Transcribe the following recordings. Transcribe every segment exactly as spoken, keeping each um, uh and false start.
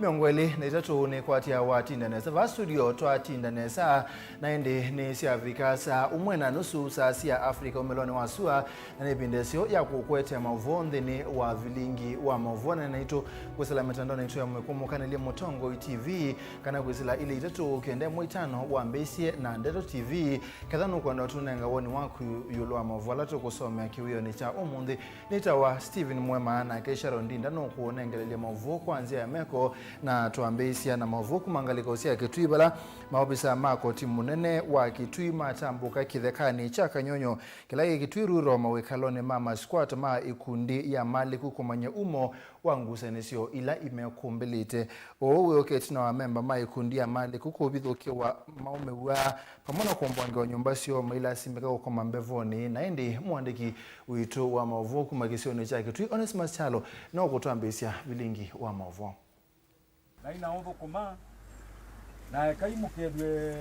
Mĩongo ĩlĩ na itatũ nĩkwatya watinda nesa. Vaa studio twatinda nesa, na ĩndĩ nĩsyavika saa ũmwe na nusu saa sya Africa ũmĩlonĩ wa sua, na nĩ ĩvinda ĩseo ya kũkũetea maũvoo nthĩnĩ wa vilingi wa maũvoo. Na naitũ kwĩsĩla mĩtandaonĩ itũ ya mũkũmũkanĩlye Mũtongoi T V, kana kwĩsĩla ilĩ itatũ kenda ĩmwe itano wambĩĩsye na Ndeto T V, ketha nũkwenda ũtũnenga woni waku ĩũlũ wa maũvoo ala tũkũsomea kĩwĩonĩ kya ũmũnthĩ. Nĩtawa Stephen Mwema, nake Sharon Ndinda nũkũũnengelelya maũvoo kwa nzĩa ya meko, na twambĩĩsya na maũvoo kuma ngalĩko sya Kitui, vala maovisaa ma koti mũnene wa Kitui matambũka kĩthekanĩ kya Kanyonyo kĩla kĩ Kitui Rural mawĩkalonĩ ma masquatter ma ikundi ya Maliku kũmanya umo wa ngusanĩsyo ila imekũmbĩlĩte. Ũũ wĩũka ĩtina wa amemba ma ikundi ya Maliku kũvithũkĩwa maũmĩw'a vamwe na kũmbwangewa nyũmba syoo mailasimĩka kũkoma mbevonĩ. Na ĩndĩ mũandĩki witũ wa maũvoo kuma kĩsionĩ kya Kitui, Onesmus Kyalo, no kũtwambĩĩsya vilingi wa maũvoo. Ngai na ũthũkũma, na ekai mũkethwe.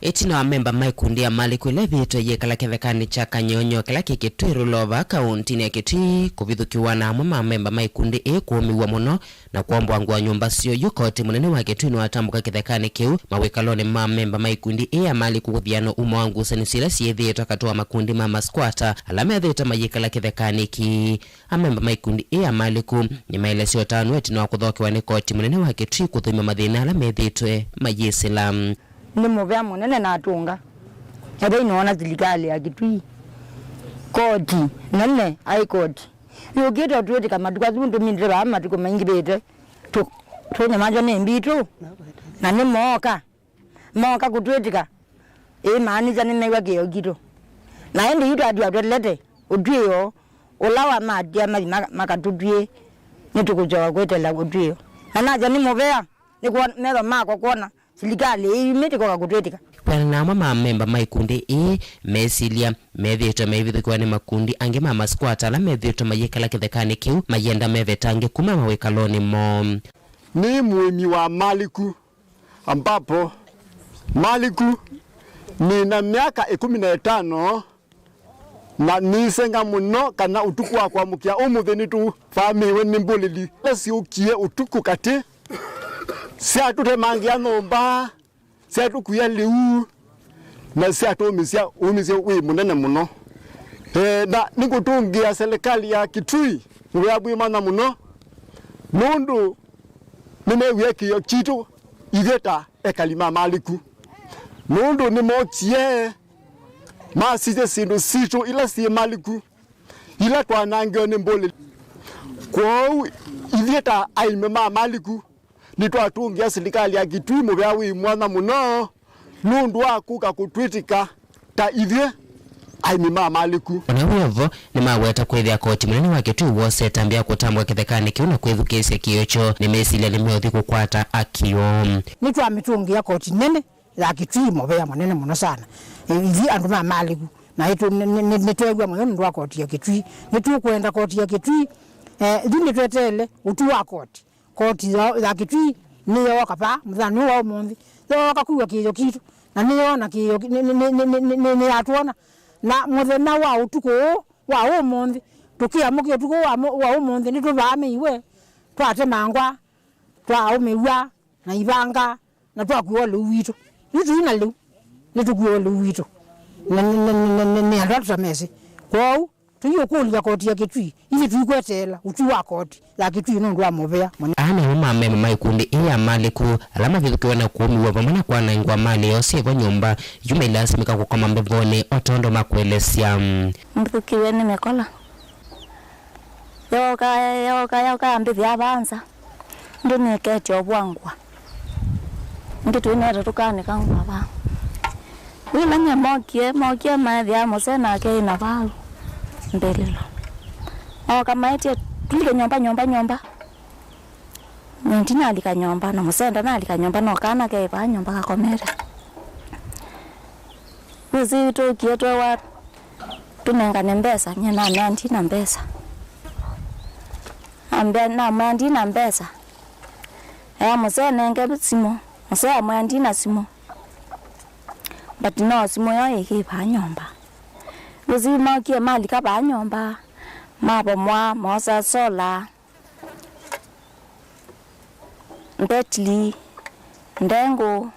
Ĩtina wa amemba ma ikundi ya Maliku ĩla ĩvĩtwe yĩkala kĩthekanĩ kya Kanyonyo kĩla kĩ Kitui Rural vaa kauntinĩ ya Kitui kũvithũkĩwa na amwe ma amemba ma ikundi ĩĩ kũũmĩw'a mũno, na kwombwangwa nyũmba syoo, yu koti mũnene wa Kitui nĩwatambũka kĩthekanĩ kĩu mawĩkalonĩ ma amemba ma ikundi ĩĩ ya Maliku kũthiana umo wa ngusanĩsyo ila syĩthĩĩtwe katĩ wa makundi ma masquatter ala methĩĩtwe mayĩkala kĩthekanĩ kĩĩ. Amemba ma ikundi ĩĩ ya Maliku nĩmaelesya ũtanu ĩtina wa kũthokewa nĩ koti mũnene wa Kitui kũthũima mathĩna ala methĩĩtwe mayĩsĩla. Nĩ mũvea mũnene natũnga. Ethĩwa inoona silikalĩ ya Kitui, koti nene, High Court, yũkĩte ũtwĩtĩka matukũ asu tũminĩte vaa matukũ maingĩvĩte, tũ-, tũnyamanzwa nĩ mbitũ, na nĩmooka, mooka kũtwĩtĩka, ĩmaanisya nĩmew'a kĩeo kitũ. Na ĩndĩ yu twatiwa twelete ũtw'ĩo ũla wamatia mathi ma-, makatũtw'ĩe, nĩtũkũsyoka kwĩtela ũtw'ĩo. Na nasya nĩ mũvea, nĩ kwon-, metho makwa kwona silikalĩ ĩĩ yumĩte koka kũtwĩtĩka. Kwĩanana na amwe ma amemba ma ikundi ii mesilya, methĩĩtwe maivithũkĩwa nĩ makundi angĩ ma masquatter ala methĩĩtwe mayĩkala kĩthekanĩ kĩu mayĩenda mevetange kuma mawĩkalonĩ moo. Nĩ mũĩmi wa Maliku, ambapo Maliku nĩna myaka ĩkũmi na ĩtano. Na nĩisenga mũno kana ũtukũ wa kwamũkĩa ũmũnthĩ nĩtũvamĩĩwe nĩ mbũlĩli ila syũkie ũtukũ katĩ, syatũtemangĩa nyũmba, syatũkuya lĩu, na syatũũmĩsya ũmĩsyo wĩ mũnene mũno. E, na nĩngũtũngĩa silikalĩ ya Kitui mũvea mwĩ mwanya mũno, nũndũ nĩmewie kĩĩo kitũ ithyĩ ta ekali ma Maliku, nũndũ nĩmookie masisye syĩndũ sitũ ila syĩ Maliku, ila twanangiwe nĩ mbũlĩli. Kwoou ithyĩ ta aĩmi ma Maliku, nĩtwatũngĩa silikalĩ ya Kitui mũvea wĩ mwanya mũno nũndũ wa kũka kũtwĩtĩka ta ithyĩ aĩmi ma Maliku. O na wĩ o vo, nĩmaweta kwĩthĩa koti mũnene wa Kitui wosete ambĩa kũtambwa kĩthekanĩ kĩu na kwĩthukĩĩsya kĩĩo kyoo, nĩmesilya nĩmeũthi kũkwata akĩo. Nĩtwamĩtũngĩa koti nene ya Kitui mũvea mũnene mũno sana. E, ithyĩ andũ ma Maliku, na ĩtũ-, nĩ-, nĩ-, nĩ-, nĩtweew'a mũyo nũndũ wa koti ya Kitui. Nĩtũkwenda koti ya Kitui. E, ithyĩ nĩtweteele ũtwi wa koti. Koti ya, ya Kitui nĩyooka vaa mũthenya ũyũ wa ũmũnthĩ. Yooka kwĩw'a kĩĩo kitũ, na nĩyoona kĩĩo ki-, nĩ, nĩ, nĩyatwona. Na mũthenya wa ũtukũ ũũ wa ũmũnthĩ, tũkĩamũkĩa ũtukũ wa mũ-, wa ũmũnthĩ, nĩtũvaamĩiwe, twatemangwa, twaũmĩw'a na ivanga, na twakuwa lĩu witũ. Yu tũi na lĩu, nĩtũkuwa lĩu witũ. Na nĩ, nĩ, nĩ, nĩ, nĩ andũ ala tũtamesĩ. Kwoou, tũiũkũlya koti ya Kitui, ithyĩ tũikweteela ũtwi wa koti ya Kitui nũndũ wa mũvea mũnene. Aa nĩmo ma amemba ma ikundi ii ya Maliku, ala mavithũkĩwe na kũũmĩw'a vamwe na kwanangĩwa malĩ yoo syĩ vo nyũmba, yu mailasimĩka kũkoma mbevonĩ, o tondũ makũelesya. Mbithũkĩwe nĩ mĩkola. Yooka, yooka, yooka yambĩthĩa vaa nza. Ĩndĩ nĩketye ũvwangwa. Ĩndĩ twĩnete tũkanĩka ngũa vaa. Ĩla nyie mokie, mokie maethĩa mũsee nake ĩna vau mbĩlĩlo. Mooka maetye, "Tũlike nyũmba, nyũmba, nyũmba." Nĩ ndinalika nyũmba, na mũsee ndanalika nyũmba, no kana ke vaa nyũmba kakomete. Wĩsĩ tũkie twewa tũnengane mbesa, nyie namea ndina mbesa. Ambĩa, namwĩa ndina mbesa. Ea mũsee nenge simũ. Mũsee amwĩa ndina simũ. But no simũ yo ĩkĩ vaa nyũmba. Wĩsĩ mokie malika vaa nyũmba. Mavomwa, moosa sola. mbetili, ndengũ,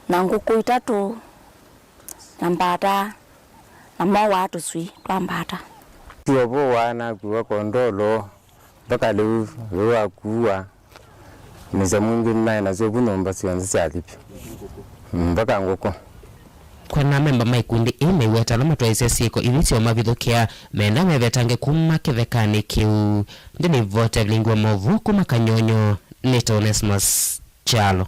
na ngũkũ itatũ, na mbata, na mowaa tũswii twa mbata. Sio vo wana kuwa kondolo, mpaka lĩu, lĩu akuwa. Nĩ syamũ ingĩ naĩ nasyo vu nyũmba syonthe syathi vyũ. Mm, mpaka ngũkũ. Kwa na memba ma ikundi ii maiweta ala matwaĩsye syĩko ithi syoo mavithũkĩa, menda mevetange kuma kĩthekanĩ kĩu. Ndĩ nĩ vota vilingi wa maũvoo kuma Kanyonyo, nĩ ta Onesmus Kyalo.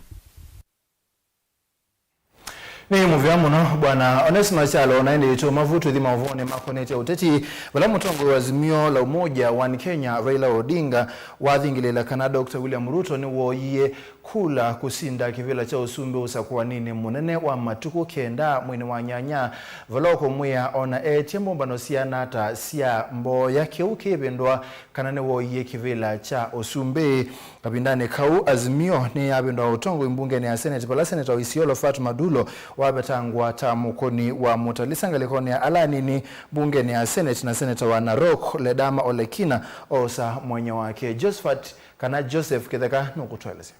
Nĩ mũvea mũno, Bwana Onesmus Kyalo, na ĩndĩ tũmavu tũthi maũvoonĩ makonetye ũteti, vala mũtongoi wa Azimio la Umoja One Kenya, Raila Odinga, wathingĩlĩĩla kana Doctor William Ruto nĩwooyie kula kũsinda kĩvĩla kya ũsumbĩ ũsakũaninĩ mũnene wa matukũ kenda mweinĩ wa nyanya, vala ũkũmwĩa ona eetye mbũmbano siana ata sya mboya kĩu kĩvĩndwa kana nĩwooyie kĩvĩla kya ũsumbĩ. Kavindanĩ kau, Azimio nĩyavĩndũa ũtongoi mbungenĩ ya Senate, vala seneta wa Isiolo Fatuma Dulo wavetangwa ta mũkũni wa Mutalisa ngalĩkonĩ ya ala anini mbungenĩ ya Senate, na seneta wa Narok Ledama Olekina oosa mwanya wake. Josephat kana Joseph Kĩtheka nũkũtũelesya.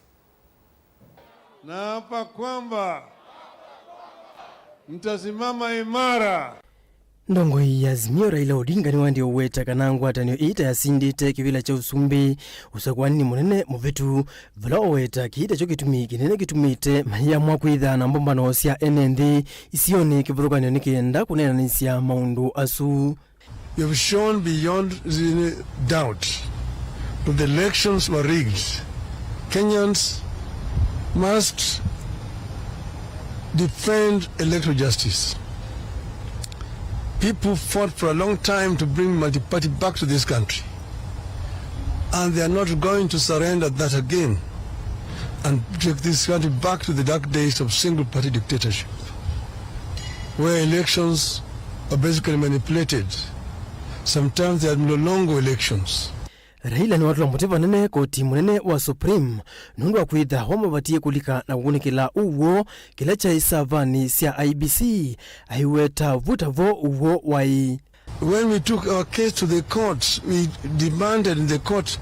Naapa kwamba nitasimama imara. Ndongoi ya Azimio Raila Odinga nĩwaendie ũweta kana ngwatanĩo ĩĩ ta yasindĩte kĩvĩla kya ũsumbĩ ũsakũaninĩ mũnene mũvĩtu, vala ũweta kĩĩ takyo kĩtumi kĩnene kĩtumĩte mayĩamwa kwĩtha na mbũmbano sya ene nthĩ isionĩ kĩvathũkany'o nĩ kenda kũneenanĩsya maũndũ asu. You have shown beyond any doubt that the elections were rigged. Kenyans must defend electoral justice. People fought for a long time to bring multi-party back to this country, and they are not going to surrender that again and take this country back to the dark days of single-party dictatorship, where elections are basically manipulated. Sometimes they are mlolongo elections. Raila nĩwatũla mũtĩ vanene koti mũnene wa Supreme nũndũ wa kwĩtha wamavatie kũlika na kũkunĩkĩla ũw'o kĩla kyaĩ savanĩ sya I E B C, aiweta vu tavo ũw'o waĩ. When we took our case to the court, we demanded in the court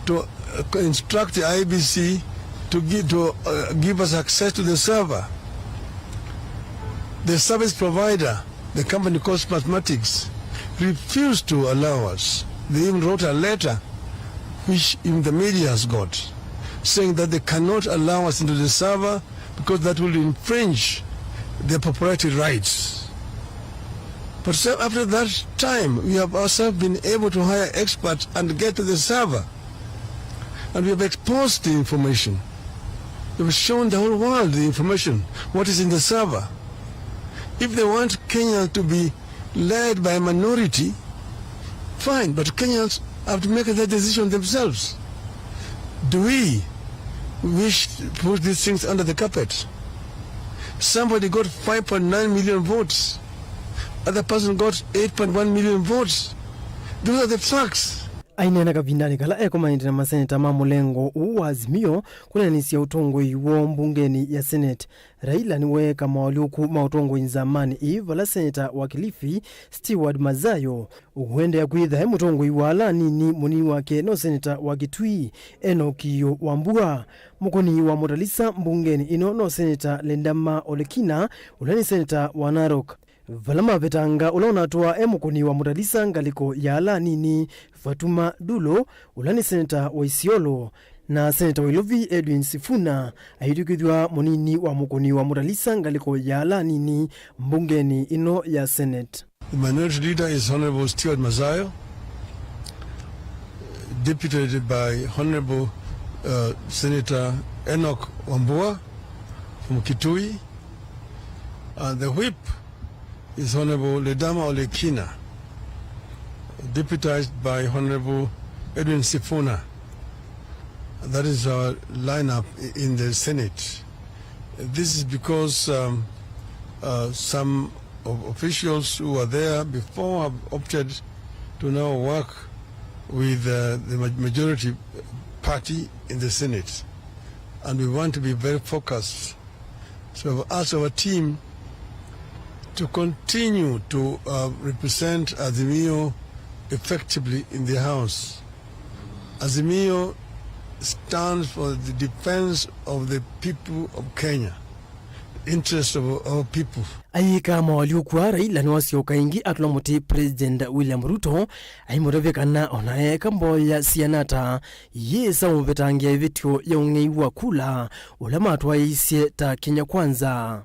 to, uh, instruct the I E B C to gi-, to, uh, give us access to the server. The service provider, the company called Smartmatics, refused to allow us. They even wrote a letter, which even the media has got, saying that they cannot allow us into the server because that will infringe their proprietary rights. But so after that time, we have ourselves been able to hire experts and get to the server. And we have exposed the information. We have shown the whole world the information, what is in the server. If they want Kenya to be led by a minority, fine, but Kenyans have to make that decision themselves. Do we wish to put these things under the carpet? Somebody got five point nine million votes. Other person got eight point one million votes. Those are the facts. Aineena kavindanĩ kala ekomanĩte na maseneta ma mũlengo ũũ wa Azimio kũneenanĩsya ũtongoi woo mbungenĩ ya Senate, Raila nĩweeka maũlyũku ma ũtongoi nzamanĩ ĩĩ, vala seneta wa Kilifi, Steward Mazayo, ũkũendeea kwĩtha e mũtongoi wa ala anini, mũnini wake no seneta wa Kitui, Enock Kiyũ Wambua. Mũkũni wa Mutalisa mbungenĩ ĩno no seneta Ledama Olekina, ũla nĩ seneta wa Narok. Vala mavetanga ũla ũnatwaa e mũkũni wa Mutalisa ngalĩko ya ala anini, Fatuma Dulo, ũla nĩ seneta wa Isiolo, na seneta wa Ilovi Edwin Sifuna aitw'ĩkĩthw'a mũnini wa mũkũni wa Mutalisa ngalĩko ya ala anini mbungenĩ ĩno ya Senate. The minority leader is Honorable Steward Mazayo, deputed by Honorable, uh, Senator Enock Wambua from Kitui, and the whip is Honorable Ledama Olekina, deputized by Honorable Edwin Sifuna. That is our lineup i-, in the Senate. This is because, um, uh, some of officials who were there before have opted to now work with, uh, the ma-, majority party in the Senate. And we want to be very focused. So I've asked our team to continue to, uh, represent Azimio effectively in the House. Azimio Stands for the defense of the people of Kenya, the interest of our people. Ayĩka mawaliũku aa, Raila nĩwasyoka ĩngĩ atũla mũtĩ President William Ruto, aimũtavya kana ona eeka mboya siana ata, yĩsa ũmũvetangĩa ĩvĩtyo ya ũng'ei wa kula ũla matwaĩisye ta Kenya Kwanza.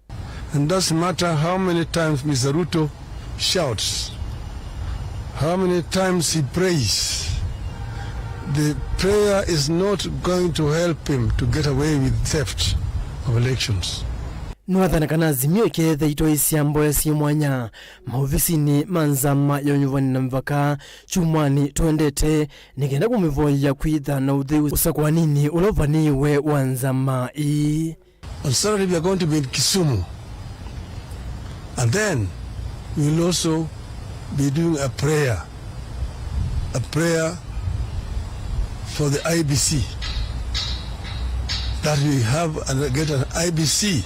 And doesn't matter how many times Mister Ruto shouts, how many times he prays, the prayer is not going to help him to get away with theft of elections. Nĩwathana kana Azimio ĩkeetha itwaĩsya mboya syĩ mwanya maovisinĩ ma nzama ya ũnyuvani na mĩvaka kyumwanĩ twendete, nĩ kenda kũmĩvoya kwĩtha na ũtheu ũsakũaninĩ ũla ũvanĩĩwe wa nzama ĩĩ. On Saturday, we are going to be in Kisumu. And then we will also be doing a prayer, a prayer for the I E B C, that we have and get an I E B C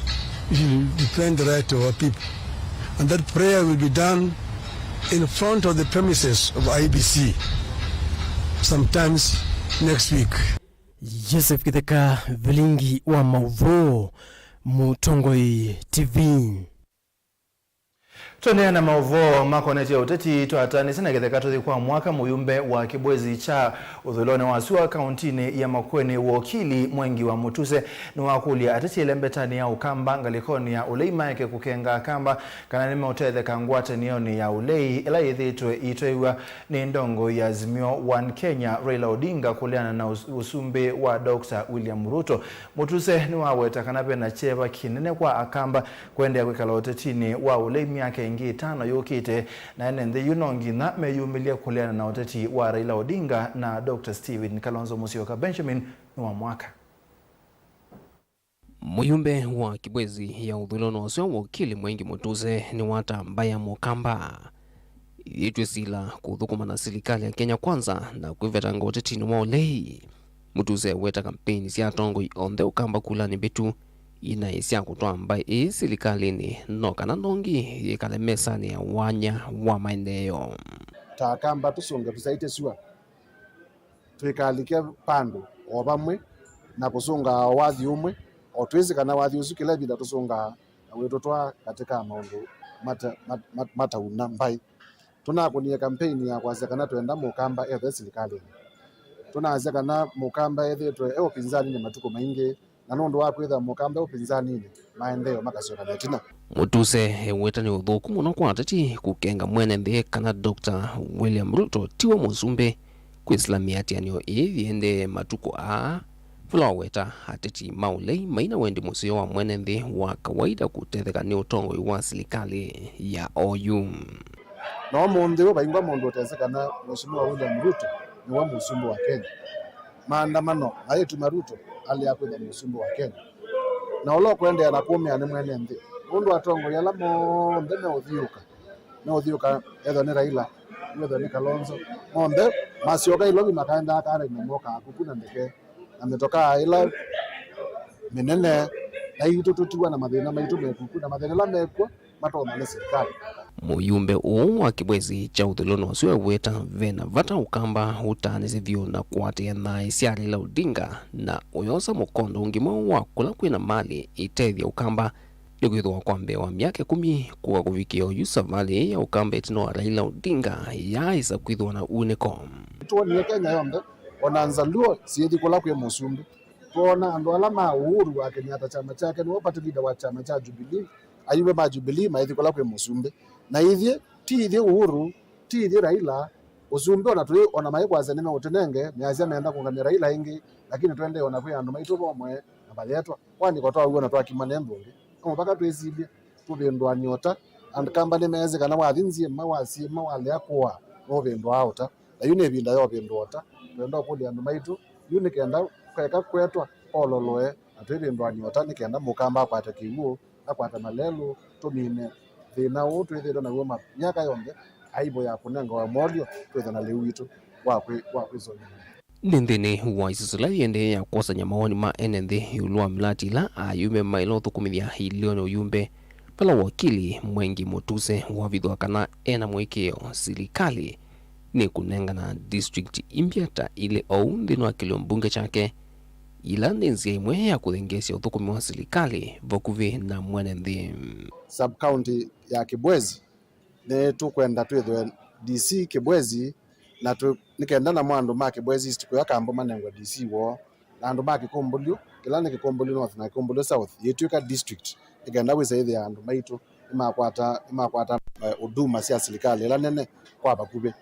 which will defend the right of our people. And that prayer will be done in front of the premises of I E B C sometimes next week. Joseph Kitheka, vilingi wa mauvoo, Mũtongoi T V. Tũendeea na maũvoo makonetye ũteti, twataanĩsye na Kĩtheka tũthi kwa mwaka. Mũyumbe wa kĩbwezi kya ũthũĩlonĩ wa sua kauntinĩ ya Makueni, Wokili Mwengi wa Mũtuse, nĩwakũlya ateti ĩlembetanĩ ya Ũkamba ngalĩkonĩ ya ũlei maeke kũkenga Akamba kana nĩmeũtetheka ngwatanĩonĩ ya ũlei ĩla yĩthĩĩtwe ĩitwaĩw'a nĩ ndongoi ya Azimio One Kenya, Raila Odinga, kũleana na ũs-, ũsumbĩ wa Doctor William Ruto. Mũtuse nĩwaweta kana ve na kyeva kĩnene kwa Akamba kũendeea kwĩkala ũtetinĩ wa ũlei myaka ĩngĩ ĩtano yũkĩte, na ene nthĩ yu no nginya meyumĩlye kũleana na ũteti wa Raila Odinga na Doctor Stephen Kalonzo Musyoka. Benjamin nĩ wa mwaka. Mũyumbe wa kĩbwezi ya ũthũĩlonĩ wa sua, Wokili Mwengi Mũtuse, nĩwatambaya Mũkamba yĩtw'e sila kũthũkũma na silikalĩ ya Kenya Kwanza na kwĩvetanga ũtetinĩ wa ũlei. Mũtuse eweta kampeini sya atongoi onthe Ũkamba kulanĩ mbĩtu inaĩ sya kũtwaa mbaĩ ĩĩ silikalĩnĩ, no kana ndongi yĩkale mesanĩ ya wanya wa maendeeo. Ta Akamba tũsũnge tũsyaĩtye sua, twĩkalike vandũ o vamwe na kũsũngaa o wathi ũmwe, o twĩsĩ kana wathi ũsu kĩla ĩvinda tũsũngaa na wĩtũtwaa katĩ ka maũndũ mata-, mat-, mat-, matauna mbaĩ. Tũnakũnie kampeini ya kwasya kana twenda Mũkamba ethwe silikalĩnĩ. Tũnaasya kana Mũkamba ethĩĩtwe e ũpinzaninĩ matukũ maingĩ, na nũndũ wa kwĩthĩwa Mũkamba e ũpinzaninĩ, maendeeo makasyoka na ĩtina. Mũtuse eweta nĩ ũthũku mũno kwa ateti kũkenga mwene nthĩ kana Doctor William Ruto tiwe mũsumbĩ kwĩsĩla mĩatĩanĩo ĩĩ yĩendee matukũ aa, vala waweta ateti ma ũlei maina wendi mũseo wa mwene nthĩ wa kawaida kũtetheka nĩ ũtongoi wa silikalĩ ya oyu. Na ũmũnthĩ ũũ vaingwa mũndũ ũtesĩ kana Mheshimiwa William Ruto nĩwe mũsumbĩ wa Kenya. Maandamano mayĩtuma Ruto alea kwĩthwa mũsumbĩ wa Kenya. Na ũla ũkũendeea na kũũmĩa nĩ mwene nthĩ, nũndũ atongoi ala monthe meũthiũka, meũthiũka, ethwa nĩ Raila, ethwa nĩ Kalonzo, monthe masyoka Nairobi makaendaa karainĩ, mokaa kuku na ndeke na mĩtokaa ĩla mĩnene, na itũ tũtiwa na mathĩna maitũ me kuku, na mathĩna ala mekw'o matonya nĩ silikalĩ. Mũyumbe ũũ wa kĩvwesi kya ũthũĩlonĩ ũsu eweta ve na vata Ũkamba ũtaanĩsye vyũ na kũatĩĩa naĩ sya Raila Odinga na ũyosa mũkondo ũngĩ mweũ wa kũla kwĩ na malĩ itethya Ũkamba, nĩkwĩthĩwa kwa mbee wa myaka ĩkũmi kũka kũvikĩa oyu, savalĩ ĩĩ ya Ũkamba ĩtina wa Raila Odinga yaaĩsa kwĩthĩwa na uunĩko. Nĩtwonie Kenya yonthe, o na Nzaluo syĩthi kũla kwĩ mũsumbĩ. Twoona andũ ala ma Uhuru wa Kenyatta kyama kyake nĩwe party leader wa kyama kya Jubilee, ayumbe ma Jubilee maithi kũla kwĩ mũsumbĩ. Na ithyĩ, ti ithyĩ Uhuru, ti ithyĩ Raila, ũsumbĩ o na tũyĩ o na maikwasya nĩmeũtũnenge, measya meenda kũngamya Raila ĩngĩ, lakini tũendee o na kwĩ andũ maitũ vomwe na mayetwa. Kwanĩko twaw'o na twakima nĩ nthũngĩ. No mũvaka twĩsilye, tũvĩndũanĩe ũta. Akamba nĩmeesĩ kana wathi nzyĩma, wasyĩma, walea kũaa, nũvĩndũaa ũta. Na yu nĩ ĩvinda ya ũvĩndũa ũta. Twenda ũkũlya andũ maitũ, yu nĩ kenda keka kwetwa ololoe, na twĩvĩndũanĩa ũta nĩ kenda Mũkamba akwate kĩw'ũ, akwate malelũ, tũmine thĩna ũũ twĩthĩĩtwe naw'o ma myaka yonthe, aibu ya kũnengawa molyo twĩthwe na lĩu witũ wa kwĩ-, wa kwĩsũngĩĩa. Nĩ nthĩnĩ wa isusu ĩla yĩendee ya kwosany'a mawoni ma ene nthĩ ĩũlũ wa mĩlatĩ ĩla ayumbe maĩle ũthũkũmĩthya ĩlĩonĩ ũyumbe, vala wakili Mwengi Mũtuse wavithũa kana ena mũĩkĩĩo silikalĩ nĩkũnengana district imbya ta ilĩ oou nthĩnĩ wa kĩlio mbunge kyake, Ĩla nĩ nzĩa ĩmwe ya kũthengeesya ũthũkũmi wa silikalĩ vakuvĩ na mwene nthĩ. Sub-county ya Kibwezi, nĩtũkwenda twĩthĩwe D C Kibwezi, na tũ, nĩ kenda namo andũ ma Kibwezi East kũya Kambo manengwe D C woo, na andũ ma Kĩkũmbũlyũ, kĩla nĩ Kĩkũmbũlyũ North na Kĩkũmbũlyũ South, yĩtw'ĩka district, nĩ kenda wĩsa ĩthĩa andũ maitũ nĩmakwata, nĩmakwata eh, huduma sya silikalĩ ĩla nene kwa vakuvĩ.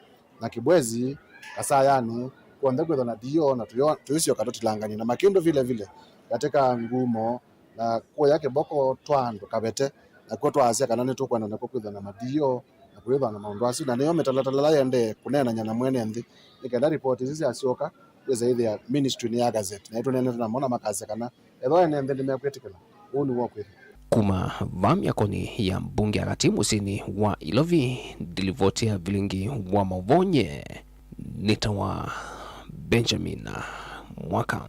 Na Kibwezi, Kasayanĩ, kw'onthe kwĩthwa na D O, na tũyo-, tũisyoka tũtilangany'e na Makĩndũ vile vile, katika ngumo na kũya kĩvoko twa andũ Kavete, nakw'o twaasya kana nĩtũkwenda nakw'o kwĩthwa na ma D O na kwĩthwa na maũndũ asu, na nĩyo mĩtalatala ĩla yĩendee kũneenany'a na mwene nthĩ, nĩ kenda ripoti isu syasyoka, wĩsa ĩthĩa ministry nĩ ya gazette, na ĩtũneenete namo na makasya kana ethĩwa ene nthĩ nĩmekwĩtĩkĩla, ũu nĩw'o kwĩthĩwa. Kuma vaa myakonĩ ya mbunge ya katĩ mũsyĩnĩ wa Ilovi, ndilivoti ya vilingi wa maũvoo nye nĩtawa Benjamin Mwaka.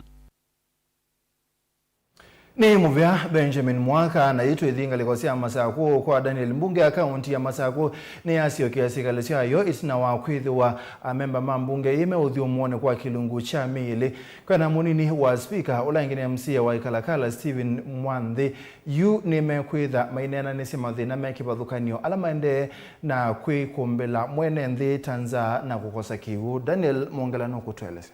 Nĩ mũvea Benjamin Mwaka. Na yu twĩthi ngalĩko sya Masakũ kwa Daniel. Mbunge ya kaunti ya Masakũ nĩyasyokie syĩkalo syayo ĩtina wa kwĩthĩwa amemba ma mbunge ĩĩ me ũthyũmũonĩ kwa kĩlungu kya mĩĩlĩ. Kwĩana mũnini wa spika, ũla ĩngĩ nĩ M C A wa Ikalakala, Stephen Mwanthi, yu nĩmekwĩtha maineenanĩsye mathĩna me kĩvathũkany'o ala maendee na kwĩkũmbĩla mwene nthĩ ta nzaa na kũkosa kĩw'ũ. Daniel Mwongela nũkũtũelesya.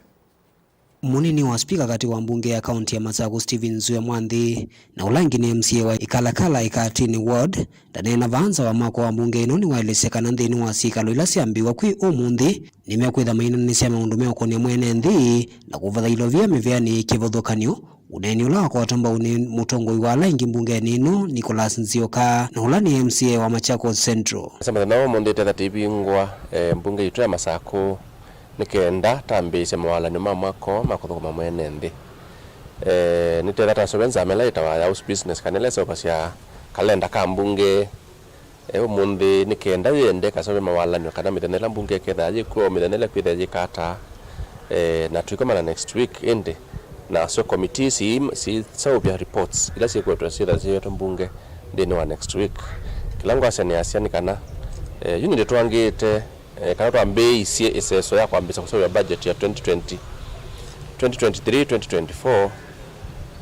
Mũnini wa spika katĩ wa mbunge ya kaunti ya Masakũ, Stephen Nzue Mwanthi, na ũla ĩngĩ nĩ M C A wa Ikalakala Ikatini Ward, ndaneena vaa nza wa mwako wa mbunge ĩno, nĩwaelesya kana nthĩnĩ wa syĩkalo ila syambĩĩwa kwĩ ũmũnthĩ, nĩmekwĩtha mainanĩsya maũndũ meũkũnĩa mwene nthĩ na kũvatha ilovia mĩveanĩ kĩvathũkany'o. Ũneeni ũla wakwatwa mbau nĩ mũtongoi wa ala aingĩ mbungenĩ ĩno, Nicholas Nzioka, na ũla nĩ M C A wa Machakos Central. Sema thĩna wa ũmũnthĩ ĩtetha tĩivingwa, eh, mbunge yitũ ya Masakũ nĩ kenda tambĩĩsye mawalany'o ma mwako ma kũthũkũma mwene nthĩ. Eh, nĩtetha taseũvya nzama ĩla yĩtawa ya house business, kana ĩla ĩseũvasya kalenda ka mbunge. E, ũmũnthĩ nĩ kenda yĩende ĩkaseũvya mawalany'o kana mĩthenya ĩla mbunge ĩkethĩa yĩkw'o, mĩthenya ĩla ĩkwĩthĩa yĩka ata, e, na tũikomana next week ĩndĩ nasyo committee si, siseũvya reports ila syĩkwetwe syĩthĩa syĩetwe mbunge nthĩnĩ wa next week. Kĩla ngwasya nĩasya nĩ kana, e, yu nĩndĩtwangĩĩte, e, kana twambĩĩisye ĩseso ya kwambĩĩsya kũseũvya budget ya twenty twenty, twenty twenty-three, twenty twenty-four,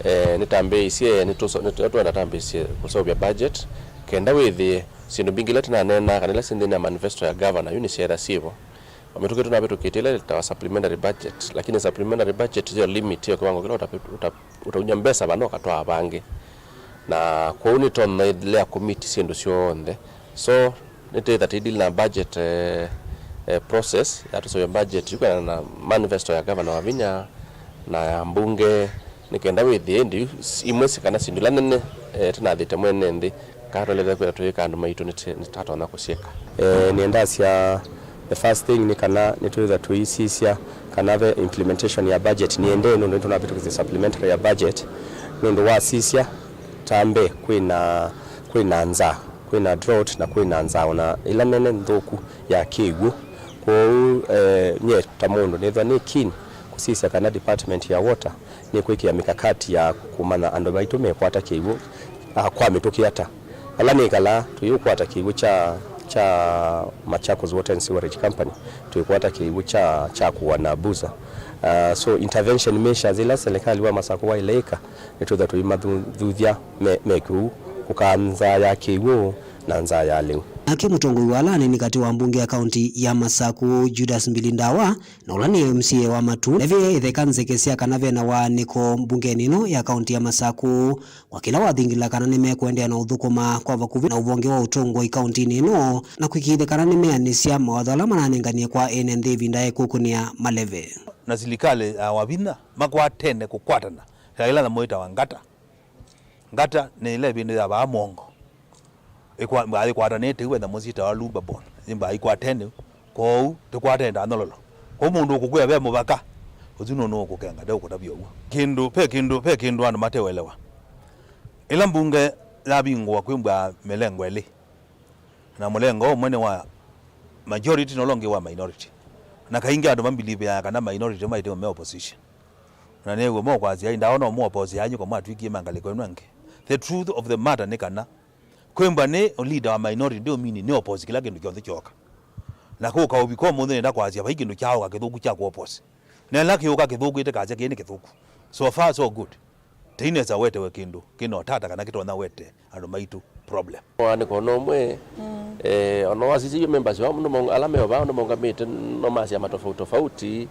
e, nĩtambĩĩisye, nĩtũso-, nĩtũ-, nĩtwenda tambĩĩsye kũseũvya budget kenda wĩthĩe syĩndũ mbingĩ ila tũnaneenaa kana ila syĩ nthĩnĩ ya manifesto ya governor, yu nĩsyeetha syĩvo. O mĩtũkĩ tũnavĩtũkĩtye ĩla ĩtawa supplementary budget, lakini supplementary budget yo limit yo kĩwango kĩla ũta-, ũta-, ũtauny'a mbesa vana ũkatwaa vangĩ. Na kwoou nĩtonelea kũmiti syĩndũ syonthe. So, nĩtĩtha tĩidili na budget, eh, eh, process ya tũseũvya budget yu kwĩana na manifesto ya governor Wavinya na ya mbunge, nĩ kenda wĩthĩe ĩndĩ imwe syĩ kana syĩndũ ila nene, eh, tũnathĩte mwene nthĩ, kana tũelete kwĩtha tũyĩka andũ maitũ nĩtatonya kũsyĩka. Eh, nĩendasya the first thing nĩ kana nĩtwĩtha tũisisya kana ve implementation ya budget nĩendee, nũndũ nĩtũnavĩtũkĩsye supplementary ya budget, nũndũ wasisya ta mbee kwĩna, kwĩna nzaa, kwĩna drought na kwĩna nzaa ona ĩla nene nthũku ya kĩw'ũ. Kwoou, eh, nyie ta mũndũ nĩthwa nĩ keen kũsisya kana department ya water nĩkwĩkĩa mikakati ya kũmanya andũ maitũ mekwata kĩw'ũ, ah, kwa mĩtũkĩ ata. Vala nĩkalaa, tũyĩũkwata kĩw'ũ kya, kya Machakos Water and Sewerage Company, twĩkwata kĩw'ũ kya, kya kũa na buza. Ah, so intervention measures ila serikali wa Masakũ waĩle ĩka, nĩtwĩtha tũimathuthya me, me kĩw'ũ, kũkaa nzaa ya kĩw'ũ na nzaa ya lĩu. Nake mũtongoi wa ala anini katĩ wa mbunge ya kaunti ya Masakũ, Judas Mbili Ndawa, na ũla nĩ M C A wa Matu, nevĩe ĩtheka nzeke sya kana ve na waanĩko mbungenĩ ĩno ya kaunti ya Masakũ, kwa kĩla wathingila kana nĩmekũendeea na ũthũkũma kwa vakuvĩ na ũvonge wa ũtongoi kauntinĩ ĩno, na kũĩkĩĩthya kana nĩmeanĩsya mawatho ala mananenganie kwa ene nthĩ ĩvinda ya ĩkũkũnĩa maleve. Na silikalĩ ya Wavinya makwatene kũkwatana, ĩla nyamũ yĩtawa ngata. Ngata nĩ ĩla ĩvĩndĩ ya vaa mũongo. Ĩkwa-, mbaa ĩkwatanĩte yu ve nyamũ syĩtawa lubber bone. Yĩmbaa ikwatene yu. Kwoou, tĩkwatene ta nyololo. Kwoou mũndũ ũkũkwĩa ve mũvaka, ũsu nũũ nũũkũkenga, ndeũkũtavya ũw'o. Kĩndũ, ve kĩndũ, ve kĩndũ andũ matewelewa. Ĩla mbunge yavingũwa kwĩmbwa mĩlengo ĩlĩ. Na mũlengo ũmwe nĩ wa majority na ũla ũngĩ wa minority. Na kaingĩ andũ mambelieve kana minority maĩte me opposition. Na nĩw'o mokwasya, "Ai, ndaona ũmũoposi anyu kwa mwatwĩkie mangalĩko ĩno angĩ." The truth of the matter nĩ kana, kwĩmbwa nĩ leader wa minority ndio mean nĩ oposi kĩla kĩndũ kyonthe kyoka. Na kũka ũvika ũmũnthĩ nĩenda kwasya, vai kĩndũ kyaoka kĩthũku kya kuoposi. Na ĩla kĩũka kĩthũku, ĩtĩkasya kĩĩ nĩ kĩthũku. So far, so good. Tũinesa wetewe kĩndũ kĩna ũtata kana kĩtonya wete andũ maitũ problem. Waanĩko ona ũmwe, eh, ona wasisya members wa mũndũ maunga-, ala meo vaa ũndũ maũngamĩte no ma syama tofauti tofauti,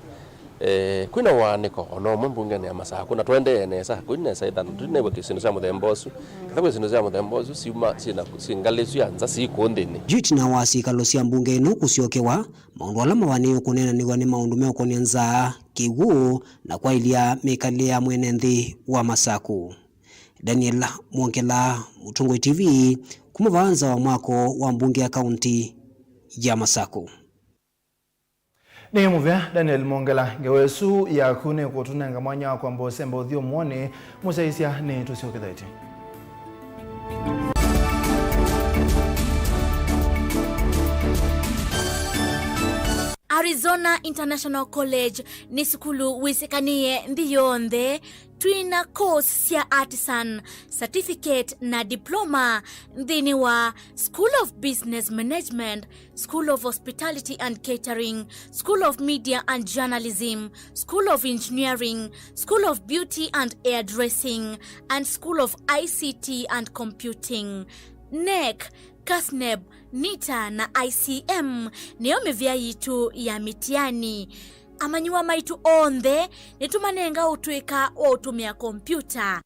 eh, kwĩna waanĩko ona ũmwe mbungenĩ ya Masakũ, na tũendee nesa, kwĩ nesa ĩthana, tũinew'a syĩndũ sya mũthemba ũsu. Ketha kwĩ syĩndũ sya mũthemba ũsu, syuma syĩna, syĩ ngalĩ isu ya nza syĩ kũũ nthĩnĩ. Yu ĩtina wa syĩkalo sya mbunge ĩno kũsyokewa, maũndũ ala mavanĩĩwe kũneenanĩw'a nĩ maũndũ meũkonia nzaa, kĩw'ũ, na kwaĩlya mĩkalĩle ya mwene nthĩ wa Masakũ. Daniel Mwongela, Mũtongoi T V, kuma vaa nza wa mwako wa mbunge ya kaunti ya Masakũ. Nĩ mũvea Daniel Mwongela. Ngewa ĩsu yaku nĩkũtũnenga mwanya wa kwamba ũsemba ũthyũmũonĩ. Mũsyaĩĩsya nĩtũsyokethetye. Arizona International College nĩ sukulu wĩsĩkanĩe nthĩ yonthe. Twĩna course sya artisan, certificate na diploma nthĩnĩ wa School of Business Management, School of Hospitality and Catering, School of Media and Journalism, School of Engineering, School of Beauty and Hairdressing, and School of I C T and Computing. NEC, CASNEB, NITA na I C M nĩyo mĩvĩa yitũ ya mĩtiani. Amanyĩw'a maitũ onthe nĩtũmanenga ũtũĩka wa ũtũmĩa kombyũta.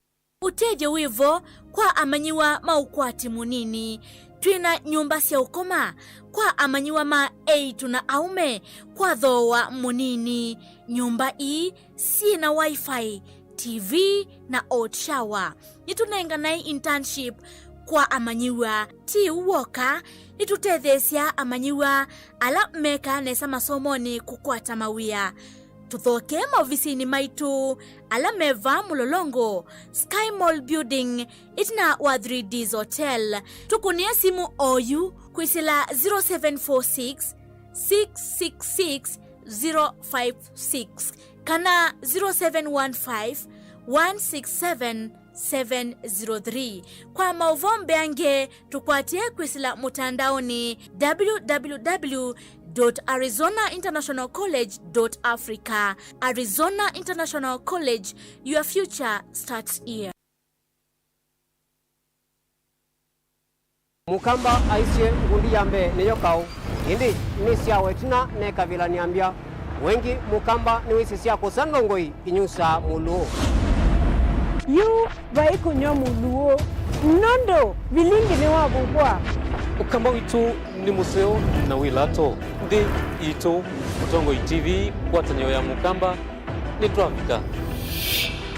Ũtethyo wĩ vo kwa amanyĩw'a ma ũkwati mũnini. Twĩna nyũmba sya ũkoma kwa amanyĩw'a ma eĩtu na aũme kwa thooa mũnini. Nyũmba ii syĩ na Wi-Fi, T V, na hot shower. Nĩtũnenganae internship kwa amanyĩw'a. Ti ũu w'oka, nĩtũtetheesya amanyĩw'a ala mekaa nesa masomonĩ kũkwata mawĩa. Tũthokee maovisinĩ maitũ ala me vaa Mũlolongo, Sky Mall Building, ĩtina wa Three Ds Hotel. Tũkũnĩe simũ oyu kwĩsĩla zero seven four six, six six six, zero five six kana zero seven one five, one six seven, seven zero three. Kwa maũvoo mbeange, tũkwatĩe kwĩsĩla mũtandaonĩ, w w w dot arizona international college dot africa. Arizona International College, your future starts here. Mũkamba aisye, ngundi ya mbee nĩyo kaũ, ĩndĩ nĩsyawa ĩtina nekavilany'a mbya. Wengĩ Mũkamba nĩwĩsĩ sya kũsa ndongoi inyusaa mũlũũ. Yu vai kũnyw'a mũlũũ, nũndũ vilingi nĩwavukwa. Ũkamba witũ nĩ mũseo na wĩ lato. Nthĩ itũ, Mũtongoi T V, ngwatanĩo ya Mũkamba, nĩtwavika.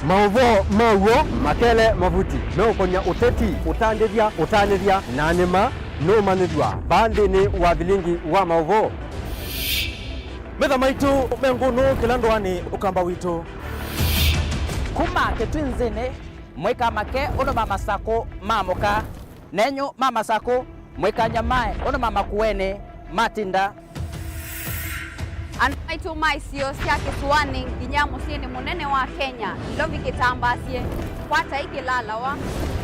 Maũvoo ma w'o makele mavuti meũkonya ũteti, ũtandĩthya, ũtanĩthya, na nĩma nũũmanyĩthw'a vaa nthĩnĩ wa vilingi wa maũvoo. Metha maitũ me ngũnũ kĩla ndũanĩ Ũkamba witũ. Kuma Kĩtwinzĩnĩ, mũikamake ũndũ ma Masakũ maamũka. Nenyu ma Masakũ, mũikanyamae ũndũ ma Makueni matinda. Andũ maitũ ma isio sya kĩsũanĩ nginya mũsyĩnĩ mũnene wa Kenya, Nairobi kĩtambaasye, kwatai kĩlalawa,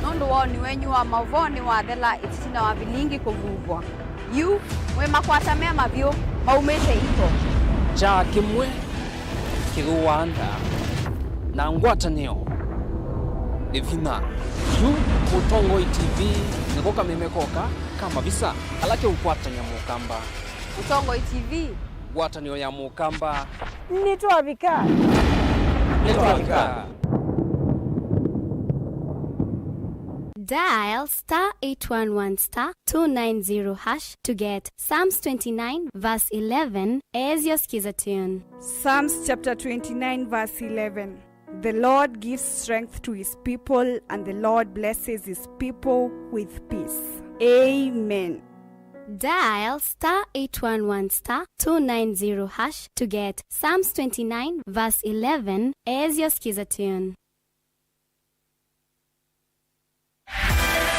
nũndũ woni wenyu wa maũvoo nĩwathela ĩtina wa vilingi kũvuvwa. Yu, mwĩ makwata mema vyũ, maumĩte iko. Kyaa kĩmwe kĩthũaa nda, na ngwatanĩo nĩ vinya. Yu Mũtongoi T V nĩko kameme koka ka mavisa ala keũkwatany'a Mũkamba. Mũtongoi T V. Ngwatanĩo ya Mũkamba. Nĩtwavika. Nĩtwavika. Dial star eight one one star two nine zero hash to get Psalms twenty-nine verse eleven as your skiza tune. Psalms chapter twenty-nine, verse eleven. The Lord gives strength to his people, and the Lord blesses his people with peace. Amen. Dial star eight one one star two nine zero hash to get Psalms twenty-nine verse eleven as your skiza tune.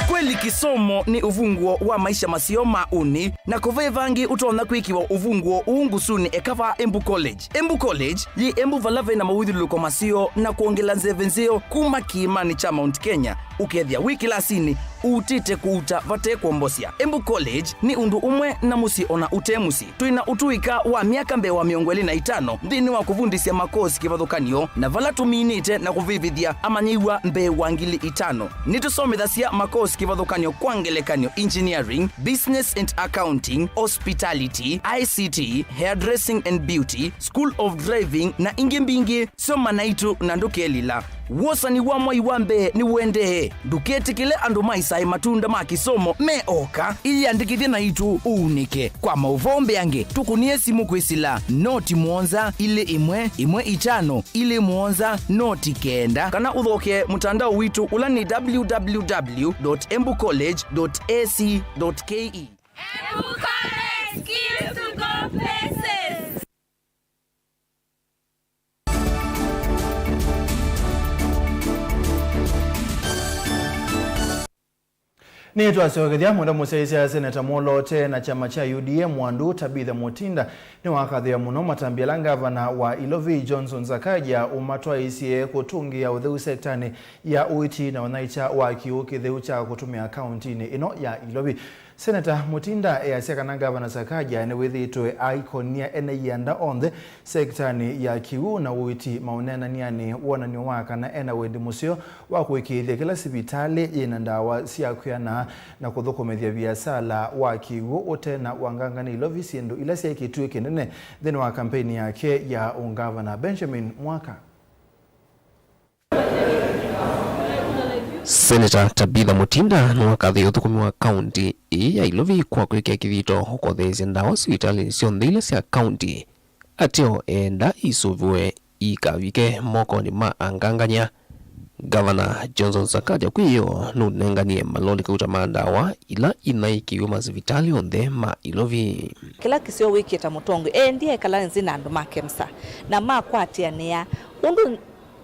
Kweli kĩsomo nĩ ũvunguo wa maisha maseo ma ũnĩ, na kũvĩ vangĩ ũtonya kwĩkĩwa ũvunguo ũũ ngusunĩ eka vaa Embu College. Embu College yĩ Embu vala vena mawĩthyũlũlũko maseo na kwongela nzeve nzeo kuma kĩĩmanĩ kya Mount Kenya. Ũkethĩa wĩ kĩlasinĩ ũutĩte kũuta vate kwombosya. Embu College nĩ ũndũ ũmwe na mũsyĩ ona ũte mũsyĩ. Twĩ na ũtũĩka wa myaka mbee wa mĩongo ĩlĩ na itano nthĩnĩ wa kũvundĩsya makosi kĩvathũkany'o, na vala tũminĩte na kũvĩvĩthya amanyĩw'a mbee wa ngili itano. Nĩtũsomethasya makosi kĩvathũkany'o, kwa ngelekany'o, engineering, business and accounting, hospitality, I C T, hairdressing and beauty, school of driving, na ingĩ mbingĩ. Soma naitũ na ndũkelila. Wosani wa mwai wa mbee nĩũendee. Ndũketĩkĩle andũ maisae matunda ma kĩsomo me oka. Ĩyĩandĩkĩthye naitũ ũunĩke. Kwa maũvoo mbeange, tũkũnĩe simũ kwĩsĩla noti mũonza ilĩ ĩmwe ĩmwe itano ilĩ mũonza noti kenda, kana ũthokee mũtandao witũ, ũla nĩ w w w dot embu college dot a c dot k e. Embu College, skills to go places. Nĩtwasyokethya mwenda mũsyaĩĩsya. Seneta mwolote na kyama kya U D A Mwandu Tabitha Mutinda nĩwakathĩĩa mũno matambya ala ngavana wa Ilovi Johnson Sakaja ũmatwaĩisye kũtũngĩĩa ũtheu sektanĩ ya ũiiti na ũnyaĩĩkya wa kĩw'ũ kĩtheu kya kũtũmĩa kaũntinĩ ĩno ya Ilovi. Seneta Mutinda easya kana Ngavana Sakaja nĩwĩthĩĩtwe aikony'a ene ianda onthe sektanĩ ya kĩw'ũ na ũiiti maũneenanĩanĩ wonany'o wa kana ena wendi mũseo wa kũĩkĩĩthya kĩla sivitalĩ yĩna ndawa sya kwĩana na kũthũkũmĩthya viasala wa kĩw'ũ ũte na wangangani Ilovi, syĩndũ ila syaĩ kĩtuĩ kĩnene nthĩnĩ wa kampeini yake ya ũngavana. Benjamin Mwaka. Seneta Tabitha Mutinda nĩwakathĩie ũthũkũmi wa kaũnti ĩĩ ya Ilovi kwa kwĩkĩa kĩthito ũkotheesya ndawa sivitalĩnĩ syonthe ila sya kaũnti, ateo eenda isũvĩwe ikavike mokonĩ ma angangany'a. Ngavana Johnson Sakaja kwĩ yo nũnenganie maloli kauta ma ndawa ila inaĩ kĩw'ũ masivitalĩ onthe ma Ilovi. Kĩla kĩseo wĩkie ta mũtongoi, eendie ekala nzĩ na andũ ma KEMSA na makwatĩanĩa ũndũ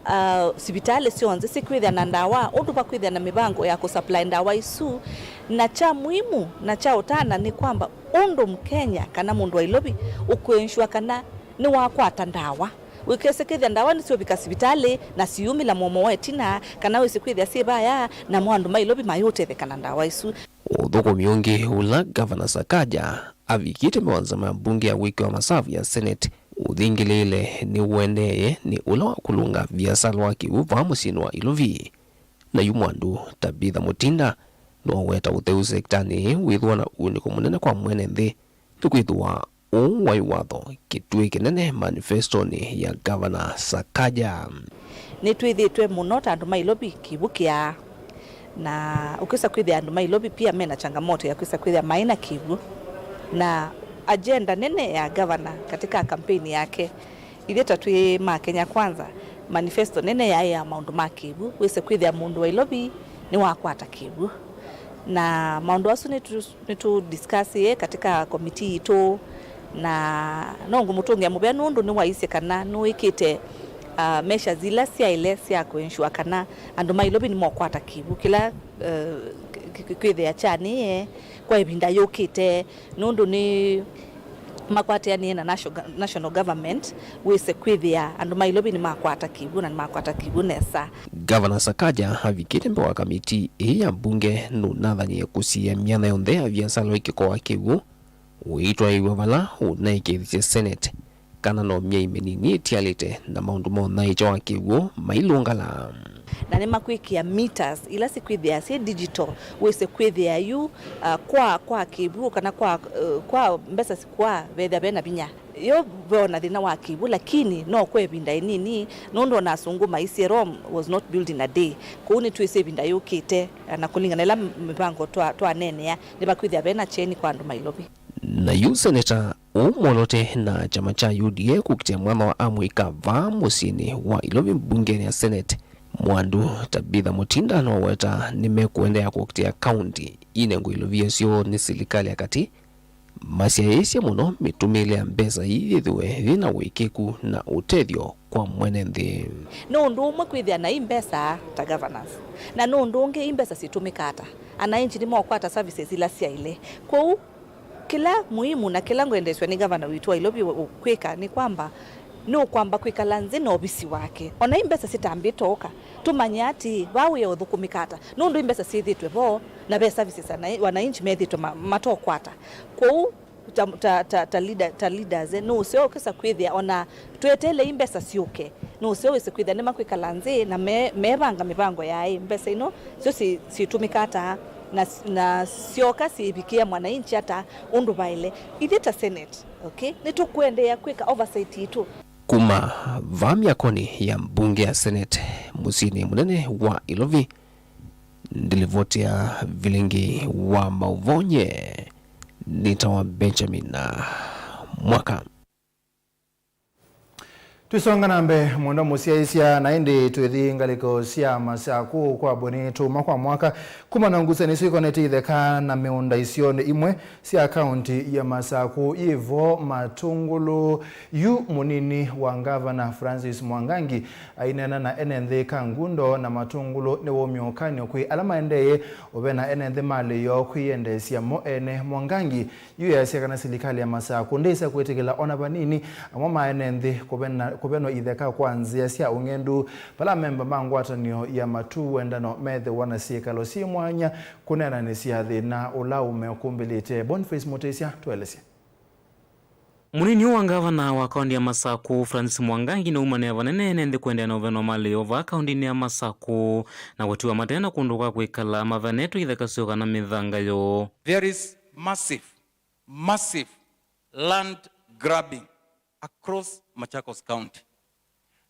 uh, sivitalĩ syonthe sikwĩthĩa na ndawa, ũndũ vakwĩthĩa na mĩvango ya kũsupply ndawa isu, na kya muhimu na kya ũtana nĩ kwamba ũndũ Mkenya kana mũndũ wa Ilovi ũkũensure kana nĩwakwata ndawa. Wĩkese kwĩthĩa ndawa nĩsyũvika sivitalĩ na siyumĩla mũomo wa ĩtina, kana wĩsĩ kwĩthĩa syĩ vaya, namo andũ ma Ilovi mayũtetheka na ndawa isu. Ũthũkũmi ũngĩ ũla Ngavana Sakaja avikĩte mĩwanza ma mbunge ya wĩkĩwa masavu ya Senate ũthingĩlĩĩle nĩũendee nĩ ũla wa kũlũnga viasala wa kĩw'ũ vaa mũsyĩnĩ wa Ilovi. Na yu Mwandu Tabitha Mutinda nũweta ũtheu sektanĩ ĩĩ wĩthĩwa na ũunĩko mũnene kwa mwene nthĩ, nĩkwĩthĩwa ũũ waĩ watho kĩtuĩ kĩnene manifestonĩ ya Ngavana Sakaja. Nĩtwĩthĩĩtwe mũno ta andũ ma Ilovi kĩw'ũ kĩaa, na ũkwĩsa kwĩthĩa andũ ma Ilovi pia mena changamoto ya kwĩsa kwĩthĩa maĩ na kĩw'ũ, na agenda nene ya gavana katika kampeni yake, ithyĩ ta twĩ ma Kenya Kwanza, manifesto nene yaĩ ya maũndũ ma kĩw'ũ, wĩse kwĩthĩa mũndũ wa Ilovi nĩwakwata kĩw'ũ, na maũndũ asu nĩtũ nĩtũ discuss katika komiti yitũ, na no ngũmũtũngĩa mũvea nũndũ nĩwaisye kana nũĩkĩte, uh, measures ila syaĩle sya kũensure kana andũ ma Ilovi nĩmokwata kĩw'ũ kĩla, uh, k- k- kwĩthĩa kyanĩe kwa ĩvinda yũkĩte, nũndũ nĩ makwatĩanĩe na national, national government wĩse kwĩthĩa andũ ma Ilovi nĩmakwata kĩw'ũ na nĩmakwata kĩw'ũ nesa. Ngavana Sakaja avikĩte mbee wa kamiti ĩĩ ya mbunge nũnathanie kũsiĩĩa myanya yonthe ya viasala wa ũkĩko wa kĩw'ũ, ũitwaĩw'a vala ũnaĩkĩĩthisye Senate kana no myei mĩnini ĩtialĩte na maũndũ ma ũnyaĩĩkya wa kĩw'ũ mailũngala. Na nĩmakwĩkĩa meters ila sikwĩthĩa syĩ digital, wĩse kwĩthĩa yu, uh, kwa, kwa kĩw'ũ kana kwa, uh, kwa mbesa sikwa vethĩa vena vinya. Yo ve ona thĩna wa kĩw'ũ, lakini no kwa ĩvinda ĩnini, nũndũ ona asũngũ maisye Rome was not built in a day. Kwoou nĩtwĩsĩ ĩvinda yũkĩte, na kũlingana ĩla mĩvango twa- twaneenea, nĩvakwĩthĩa vena kyeni kwa andũ ma Ilovi. Na yu seneta ũũ mwolote na kyama kya U D A kũkitĩa mwanya wa amũika vaa mũsyĩnĩ wa Ilovi mbungenĩ ya Senate, Mwandu Tabitha Mutinda noweta nĩmekũendeea kũkitĩa kaunti inengwe ilovia syoo nĩ silikalĩ ya katĩ, masyaĩĩsye mũno mĩtũmĩĩle ya mbesa ii yĩthĩwe yĩ na ũĩkĩĩku na ũtethyo kwa mwene nthĩ. Nĩ ũndũ ũmwe kwĩthĩa na ii mbesa ta governors, na nĩ ũndũ ũngĩ ii mbesa syĩtũmĩka ata, ananchi nĩmeũkwata services ila syaĩle. Kwoou kĩla muhimu na kĩla ngwendeesw'a nĩ gavana witũ wa Ilovi kwĩka nĩ kwamba Nũkwamba kwĩkala nthĩ na ovisi wake. Ona i mbesa sitambĩte ũka, tũmanye atĩ vaa wĩa ũthũkũmĩka ata, nũndũ i mbesa syĩthĩtwe vo, na ve services ana-, wananchi methĩtwe ma-, matokwata. Kwoou, ta, ta, ta, ta, leader, ta leaders, eh, nũseo ũkĩsa kwĩthĩa ona tweteele i mbesa syũke, nũseo wĩse kwĩthĩa nĩmakwĩkala nthĩ na me-, mevanga mĩvango yaĩ mbesa ino syo si-, syĩtũmĩka ata, na, na syoka syĩvikĩa mwananchi ata ũndũ vaĩle. Ithyĩ ta Senate, okay, nĩtũkũendeea kwĩka oversight itũ. Kuma vaa myakoni ya mbunge ya Senate mũsyĩnĩ mũnene wa Ilovi, ndilivoti ya vilingi wa mauvoo nye nĩtawa Benjamin Mwaka. Tũisonga na mbee, mũndũ mũsyaĩĩsya, na ĩndĩ twĩthi ngalĩko sya Masakũ kwa mbũni tũma kwa mwaka, kuma na ngusanĩsyo ikonetye itheka na mĩũnda isionĩ imwe sya kaunti ya Masakũ yĩvo Matũngũlũ. Yu mũnini wa ngavana Francis Mwangangi aineena na ene nthĩ Kangundo na Matũngũlũ nĩwaumya ũkany'o kwĩ ala maendee ũvena ene nthĩ malĩ yoo kwĩyendeesya mo ene. Mwangangi yu easya kana silikalĩ ya Masakũ ndĩsa kwĩtĩkĩla ona vanini amwe ma ene nthĩ kũvena-, kũvenwa itheka kwa nzĩa sya ũng'endu, vala amemba ma ngwatanĩo ya Matuu Wendano methĩwa na syĩkalo syĩ mwanya kũneenanĩsya thĩna ũla ũmekumbĩlĩte. Boniface Mũtĩsya tũelesye. Mũnini ũũ wa ngavana wa kaunti ya Masakũ, Francis Mwangangi, nĩwaumanĩa vanene ene nthĩ kũendeea na ũvenwa malĩ yoo vaa kauntinĩ ya Masakũ na kũtiwa mate na kũndũ kwa kwĩkala, mavenetwe itheka syoo kana mĩthanga yoo. There is massive, massive land grabbing across Machakos County.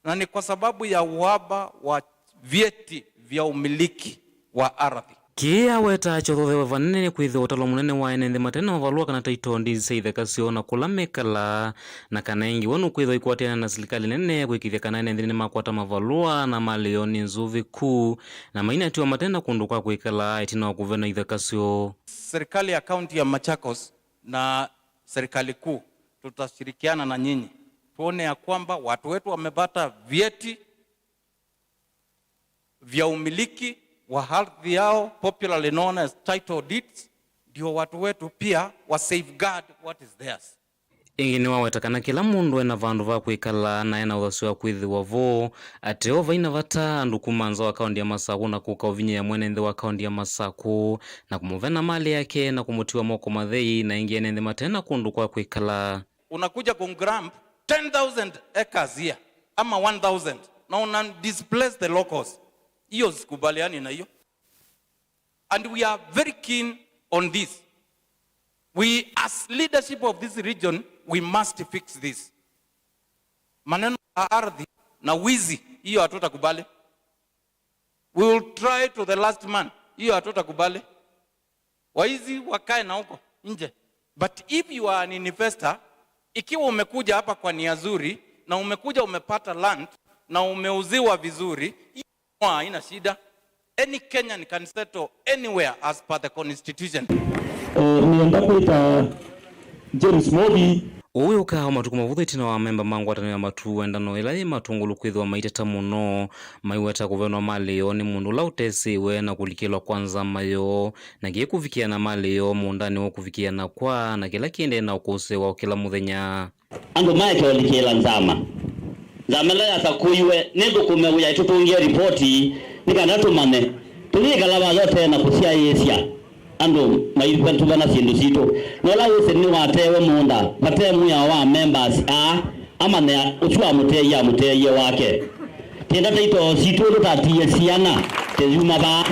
Na ni kwa sababu ya uhaba wa vyeti vya umiliki wa ardhi. Kĩĩ aweta kyothothewe vanene nĩ kwĩthĩwa ũtalo mũnene wa ene nthĩ mate na mavalũa kana title deeds sya itheka syoo na kũla mekalaa, na kana ĩngĩ we nũkwĩthĩwa ikwatĩana na silikalĩ nene kwĩkĩthya kana ene nthĩ nĩmakwata mavalũa na malĩ yoo nĩ nzũvĩku, na mainatiwa mate na kũndũ kwa kwĩkala ĩtina wa kũvenwa itheka syoo. Serikali ya kaunti ya Machakos na serikali kuu, tutashirikiana na nyinyi tuone ya kwamba watu wetu wamepata vyeti vya umiliki wa ardhi yao, popularly known as title deeds, ndio watu wetu pia wa safeguard what is theirs. Ĩngĩ nĩwaweta kana kĩla mũndũ ena vandũ va kwĩkala na ena ũthasyo wa kwĩthĩwa vo, ateo vai na vata andũ kuma nza wa kaunti ya Masakũ na kũka ũvinyĩĩa mwene nthĩ wa kaunti ya Masakũ na kũmũvena malĩ yake na kũmũtiwa moko mathei, na ĩngĩ ene nthĩ mate na kũndũ kwa kwĩkala. Unakuja kugrab ten thousand acres here ama one thousand na una displace the locals. Hiyo sikubaliani na hiyo. And we are very keen on this. We, as leadership of this region, we must fix this. Maneno ya ardhi na wizi, hiyo hatutakubali. We will try to the last man. Hiyo hatutakubali. Waizi wakae na huko nje. But if you are an investor, ikiwa umekuja hapa kwa nia nzuri na umekuja umepata land na umeuziwa vizuri, hiyo haina shida. Any Kenyan can settle anywhere as per the constitution. Eh, nĩenda kwĩta James Mobi. Ũu wĩũkaa o matukũ mavũthũ ĩtina wa amemba ma ngwatanĩo ya Matuu Wendano ĩla yĩ Matũngũlũ kwĩthĩwa maiteta mũno, maiweta kũvenwa malĩ yoo nĩ mũndũ ũla ũtesĩwe na kũlikĩlwa kwa nzama yoo, na kĩĩ kũvikĩa na malĩ yoo mũũndanĩ woo kũvikĩa na kwa, na kĩla kĩendee na ũkũsĩĩwa o kĩla mũthenya. Andũ maeke ũlikĩla nzama. Nzama ĩla yasakũiwe nĩ nthũkũme wĩa ĩtũtũngĩe ripoti nĩ kana tũmanye. Tũyĩkala vayo tene na kũsyaĩĩsya andũ maitũvena syĩndũ sitũ. Na ũla wĩsĩ nĩwatewe mũũnda vate mwĩao wa members aa, amanya ũsu amũteie amũteie wake. Tienda taitoo sitũ tũtatie siana tĩyuma vaa.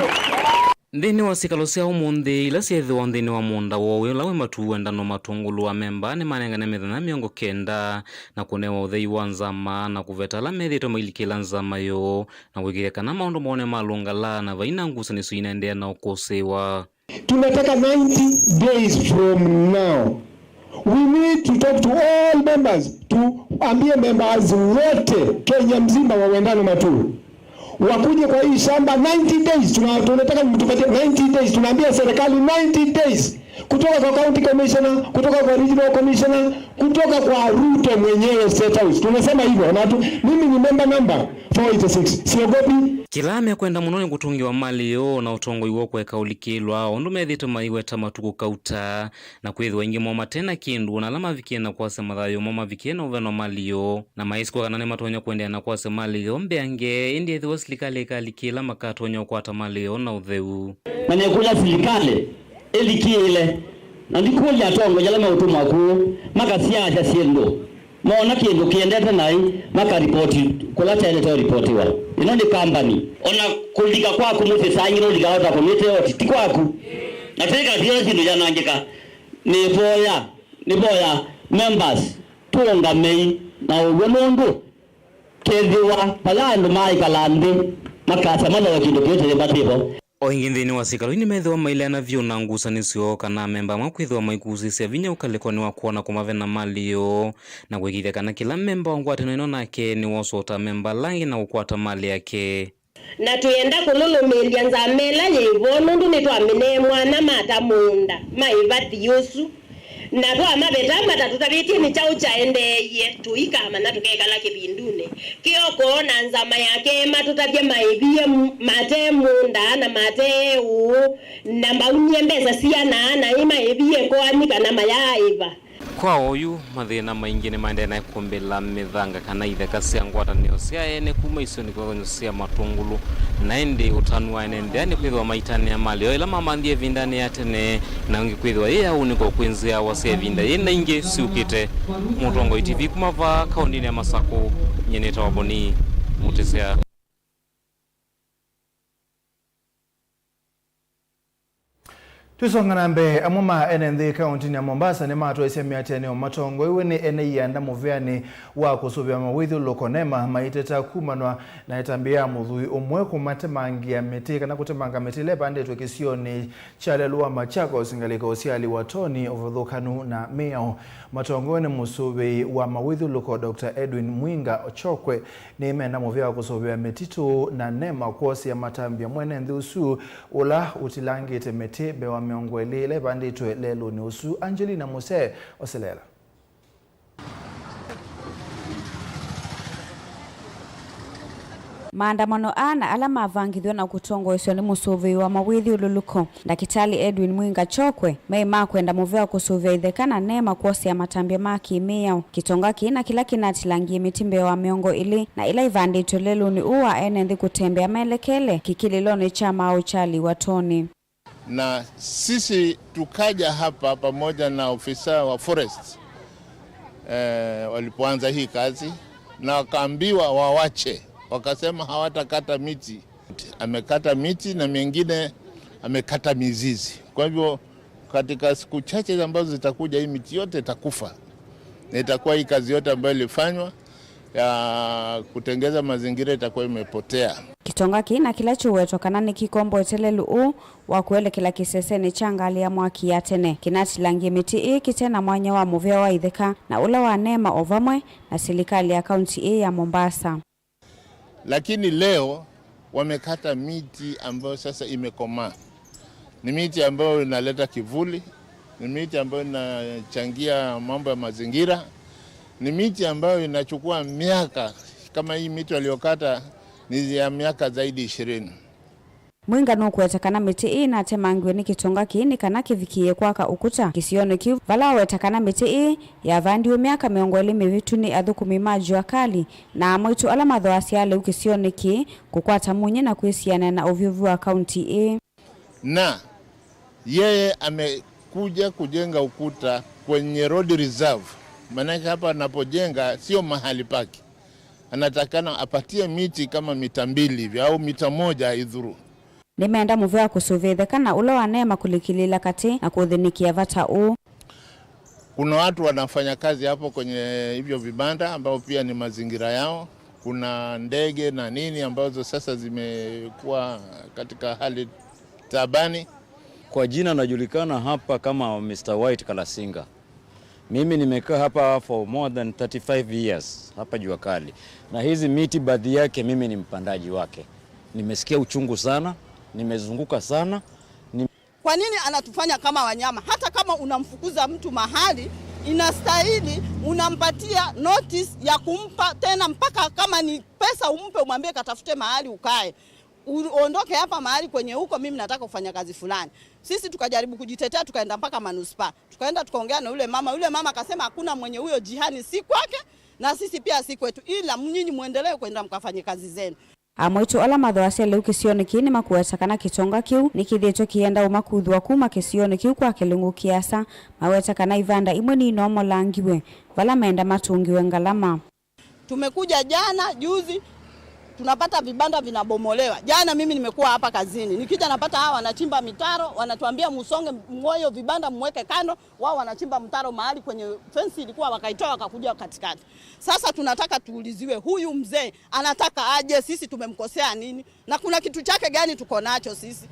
Nthĩnĩ wa syĩkalo sya ũmũnthĩ, ila syĩthĩwa nthĩnĩ wa mũũnda woo wĩla wĩ Matuu Wendano Matũngũlũ, amemba nĩmanengane mĩthenya mĩongo kenda na kũnewa ũthei wa nzama na kũveta ala methĩĩtwe mailikĩla nzama yoo na kũĩkĩĩthya kana maũndũ moo nĩmalũngalaa na vai na ngusanĩsyo inaendeea na ũkũsĩĩwa. Tunataka ninety days from now. We need to talk to all members, tuambie members wote Kenya mzima wa Wendano Matuu wakuje kwa hii shamba ninety days. Tuna-, tunataka mtupatie ninety days. Tunaambia serikali ninety days Kutoka kwa county commissioner, kutoka kwa regional commissioner, kutoka kwa Ruto mwenyewe State House. Tunasema hivyo, na tu, mimi ni member number four eighty-six. Siogopi. Kĩla mekwenda mũno nĩ kũtũngĩwa malĩ yoo na ũtongoi woo kũeka ũlikĩlwa, ũndũ methĩĩtwe maiweta matukũ kauta, na kwĩthĩwa aingĩ moo mate na kĩndũ, na ala mavikie na kwasya mathayũ moo mavikie na ũveno malĩ yoo, na maisĩ kw'a kana nĩmatonya kũendeea na kwasya malĩ yoo mbeange, ĩndĩ ethĩwa silikalĩ ĩkalikĩla makatonya ũkwata malĩ yoo na ũtheu. Na nĩkũlya silikalĩ ĩlikĩĩle, na ndikũlya atongoi ala meũtũmwa kũũ makasyaasya syĩndũ, moona kĩndũ kĩendete naĩ, makaripoti kũla kyaĩlĩte ũripotiwa. Ĩno nĩ kambani. O na kũlika kwaku mũsyĩ saa ingĩ nũlikaa ũtakũnĩte oti, ti kwaku. Na tĩkathiĩla syĩndũ yanangĩka. Nĩvoya, nĩvoya members tũũngamei na ũw'o, nũndũ kethĩwa vala andũ maaĩkala nthĩ makasya malowe kĩndũ kĩu tĩyĩmbatĩvo. O ĩngĩ nthĩnĩ wa sikalũ nĩmethĩwa maileana vyũ na ngusanĩsyo kana amemba amwe kwĩthĩwa maikusĩsya vinya ũkalĩkonĩ wa kwona kũmavena malĩ yoo, na kũĩkĩĩthya kana kĩla memba wa ngwatanĩo ĩno nake nĩwosota amemba ala angĩ na kũkwata malĩ yake. Na twĩenda kũlũlũmĩĩlya nzama ĩla yĩ vo, nũndũ nĩtwamĩnee mwana mata mũũnda ma ĩvathi ũsu, na twamaveta matatũtavĩtye nĩ kyaũ kyaendeeie, tũikamanya tũkekala kĩvindunĩ kĩoko na nzama yake, matũtavye maĩvie m-, mate mũũnda na mate ũũ, na mbaunie mbesa siana, na ĩ maĩvie koani kana mayaaĩva. Kwa oyu, mathĩna maingĩ nĩmaendee na kũmbĩla mĩthanga kana itheka sya ngwatanĩo sya ene kuma isionĩ kĩvathũkany'o sya Matũngũlũ, na ĩndĩ ũtanu wa ene nthĩa nĩ kwĩthĩwa maitanĩa malĩ yoo ĩla mamanthie ĩvindanĩ ya tene, na ũngĩ kwĩthĩwa yĩ ya ũnĩko kwĩ nzĩawa sya ĩvinda yĩĩ na ingĩ syũkĩte. Mũtongoi T V kuma vaa kaũndĩnĩ ya Masakũ, nyie nĩtawa Boni Mũtĩsya. Twĩsonga na mbee, amwe ma ene nthĩ kaũntĩnĩ ya Mombasa nĩmatwaisye mĩatĩanĩo matongoew'e nĩ ene ianda mũvĩanĩ wa kũsũvĩa mawĩthyũlũlũko NEMA maiteta kumanwa na ĩtambya ya mũthũi ũmwe kũmatemangĩa mĩtĩ kana kũtemanga mĩtĩ ĩla ĩvandĩtwe kĩsionĩ kya lelũ wa Machakos, ngalĩko sya Liwatoni, Ũvathũkanu na Mĩao. Matongoew'e nĩ mũsũvĩi wa mawĩthyũlũlũko Doctor Edwin Mwinga Ochokwe nĩmenda mũvĩa wa kũsũvĩa mĩtitũ na NEMA kwosea matambya mwene nthĩ ũsu ũla ũtilangĩte mĩtĩ mbee wa mĩongo ĩlĩ ĩla ĩvandĩtwe lelũnĩ ũsu. Angelina Muse oseleela. Maandamano aa na ala mavangĩthw'e na kũtongoeswa nĩ mũsũvĩi wa mawĩthyũlũlũko, Ndakĩtalĩ Edwin Mwinga Chokwe, maĩ ma kwenda mũvea kũsũvĩa itheka na NEMA kwosea matambya ma kĩ-mĩao. Kĩtonga kĩĩ na kĩla kĩnatilangie mĩtĩ mbee wa mĩongo ĩlĩ na ĩla ĩvandĩtwe lelũnĩ ũũ wa ene nthĩ kũtembea melekele kĩkĩlĩlonĩ kya maaũ kya Liwatoni. Na sisi tukaja hapa pamoja na ofisa wa forest, eh, walipoanza hii kazi, na wakaambiwa wawache, wakasema hawatakata miti. Amekata miti na mengine amekata mizizi. Kwa hivyo, katika siku chache ambazo zitakuja, hii miti yote itakufa. Na itakuwa hii kazi yote ambayo ilifanywa ya kutengeza mazingira itakuwa imepotea. Kĩtonga kĩĩ na kĩla kĩũwetwa kana nĩkĩkomboete lelũ ũũ wa kũelekela kĩsesenĩ kya ngalĩ ya mwaki ya tene kĩnatilangie mĩtĩ ĩĩ kĩte na mwanya wa mũvea wa itheka na ũla wa NEMA o vamwe na silikalĩ ya kaunti ĩĩ ya Mombasa. Lakini leo wamekata miti ambayo sasa imekomaa. Ni miti ambayo inaleta kivuli, ni miti ambayo inachangia mambo ya mazingira, ni miti ambayo inachukua miaka, kama hii miti waliokata ni ya miaka zaidi ishirini. Mwinga nũkũweta kana mĩtĩ ĩĩ natemangiwe nĩ kĩtonga kĩĩ nĩ kana kĩvikĩĩe kwaka ũkũta kĩsionĩ kĩu, vala aweta kana mĩtĩ ĩĩ yavandiwe myaka mĩongo ĩlĩ mĩvĩtu nĩ athũkũmi ma Jua Kali na amwaitũ ala mathooasya lĩu kĩsionĩ kĩĩ kũkwata munye na kwĩsianĩa na ũvyũvu wa kaunti ĩĩ. Na yeye amekuja kujenga ukuta kwenye road reserve, maanake hapa anapojenga sio mahali pake. Anatakana apatie miti kama mita mbili hivi au mita moja haidhuru. Nĩmenda mũvea kũsũvĩa itheka na ũla wa NEMA kũlikĩlĩĩla katĩ na kũthĩnĩkĩa vata ũũ. Kuna watu wanafanya kazi hapo kwenye hivyo vibanda ambao pia ni mazingira yao. Kuna ndege na nini ambazo sasa zimekuwa katika hali taabani. Kwa jina najulikana hapa kama Mister White Kalasinga. Mimi nimekaa hapa for more than thirty-five years hapa Jua Kali. Na hizi miti baadhi yake mimi ni mpandaji wake. Nimesikia uchungu sana, nimezunguka sana. Ni- Kwa nini anatufanya kama wanyama? Hata kama unamfukuza mtu mahali, inastahili unampatia notice ya kumpa tena, mpaka kama ni pesa umpe, umwambie katafute mahali ukae. Uondoke hapa mahali kwenye uko, mimi nataka kufanya kazi fulani. Sisi tukajaribu kujitetea, tukaenda mpaka manispaa. Tukaenda tukaongea na yule mama. Yule mama akasema hakuna mwenye huyo jihani, si kwake, na sisi pia si kwetu, ila nyinyi muendelee kwenda mkafanye kazi zenu. Amwe tu ala mathoasya lĩu kĩsionĩ kĩĩ nĩmakũweta kana kĩtonga kĩu nĩkĩthĩĩtwe kĩenda ũmakuthũa kuma kĩsionĩ kĩu kwa kĩlungu kĩasa. Maweta kana ivanda imwe ninomolangiwe vala menda matũngĩwe ngalama. Tumekuja jana, juzi, tunapata vibanda vinabomolewa. Jana mimi nimekuwa hapa kazini. Nikija napata hawa wanachimba mitaro, wanatuambia musonge, mng'oe hiyo vibanda, mweke kando. Wao wanachimba mtaro mahali kwenye fence ilikuwa, wakaitoa, wakakuja katikati. Sasa tunataka tuuliziwe, huyu mzee anataka aje? Sisi tumemkosea nini? Na kuna kitu chake gani tuko nacho sisi?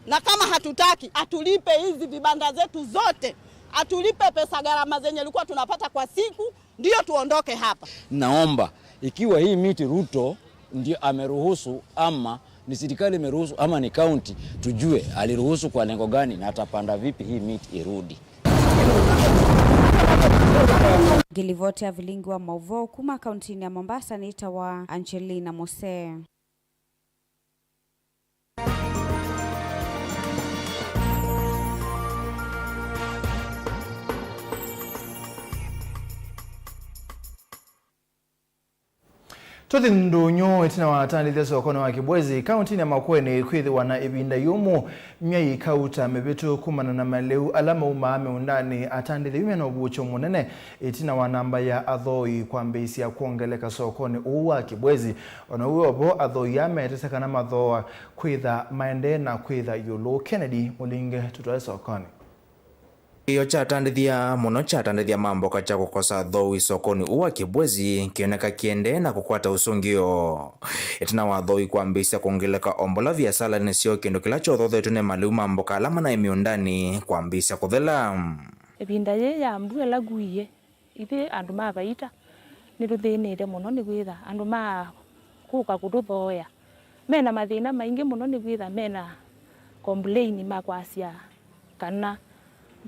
Na kama hatutaki, atulipe hizi vibanda zetu zote. Atulipe pesa gharama zenye ilikuwa tunapata kwa siku, ndio tuondoke hapa. Naomba, ikiwa hii miti Ruto ndio ameruhusu ama ni serikali imeruhusu ama ni county, tujue aliruhusu kwa lengo gani na atapanda vipi hii miti irudi. Ngĩlivoti ya vilingi wa mauvoo kuma kauntinĩ ya Mombasa nĩtawa Angelina Mose. Tũthi ndũnyũ. Ĩtina wa atandĩthya sokonĩ wa Kibwezi, kauntinĩ ya Makueni kwĩthĩwa na ĩvinda yũmũ, myei ikauta mĩvĩtu kumana na malĩu ala maumaa mĩũndanĩ. Atandĩthya yu mena ũvuũkyo mũnene ĩtina wa namba ya athooi kwambĩĩsya kwongeleka sokonĩ ũũ wa Kibwezi. O na ũu wĩ o vo, athooi aa metĩsya kana mathooa kwĩtha maendee na kwĩtha ĩũlũ. Kennedy Mũlinge, tũtwae sokonĩ. Kĩĩo kya atandĩthya mũno kya atandĩthya ma mboka kya kũkosa athooi sokonĩ ũũ wa Kibwezi kĩoneka kĩendee na kũkwata ũsũngĩo. Ĩtina wa athooi kwambĩĩsya kwongeleka o mbola viasalanĩ syoo, kĩndũ kĩla kyothoothetwe nĩ malĩu ma mboka ala manaĩ mĩũndanĩ kwambĩĩsya kũthela. Ĩvinda yĩĩ ya mbua ĩla kuie, ithyĩ andũ ma Vaita nĩtũthĩnĩte mũno, nĩkwĩtha andũ ma kũka kũtũthooea mena mathĩna maingĩ mũno, nĩkwĩtha mena complain ma kwasya kana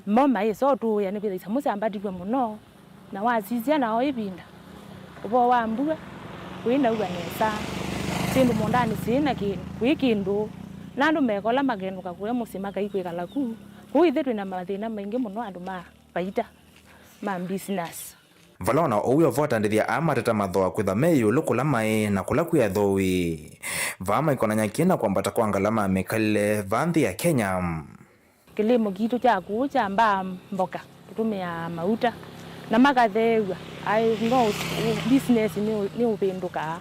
mo maĩsa ũtũĩa, nĩkwĩtha isamũ syambatiw'e mũno, na wasisya nao ĩvinda ũvoo wa mbua kũinaua nesa, syĩndũ mũũndanĩ syĩ na kĩ-, kwĩ kĩndũ, na andũ mekola makenũka kũya mũsyĩ makai kwĩkala ku. Kũu ithyĩ twĩna mathĩna maingĩ mũno andũ ma Vaita ma business. Vala o na ũu wĩ o vo, atandĩthya aa mateta mathooa kwĩtha me ĩũlũ kũla maĩ na kũla kwĩ athooi. Vaa maikonany'a kĩ na kwambata kwa ngalama ya mĩkalĩle vaa nthĩ ya Kenya. Kĩlĩmo kitũ kya kũũ kyambaa mboka tũtũmĩaa mauta na makatheew'a. I know business nĩ, nĩũvĩndũkaa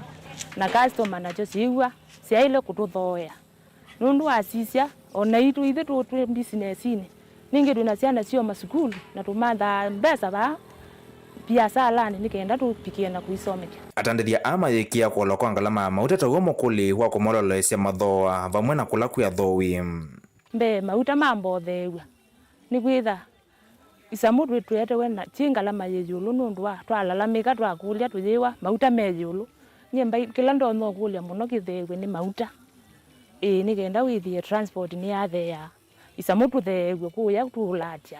na customer nasyo syĩw'a syaĩle kũtũthooea. Nũndũ wasisya, o naitũ ithyĩ tũ, twĩ mbisinesinĩ, ningĩ twĩ na syana syoo masukulu, na tũmathaa mbesa vaa viasalanĩ nĩ kenda tũvikĩe na kũisomethya. Atandĩthya aa mayĩkĩĩa kũolwa kwa ngalama ya mauta taw'o mũkũlĩ wa kũmololoesya mathooa vamwe na kũla kwĩ athooi. Mbee, mauta mambotheew'a nĩkwĩtha isamũ twĩ, twetewe na kyĩ ngalama yĩ ĩũlũ nũndũ wa twalalamĩka, twakũlya tũyĩwa mauta me ĩũlũ. Nyie mbai, kĩla ndonya ũkũlya mũno kĩtheew'e nĩ mauta. Ĩĩ, nĩ kenda wĩthĩe transport nĩyatheea. Isamũ tũtheew'e kũya tũũlatya.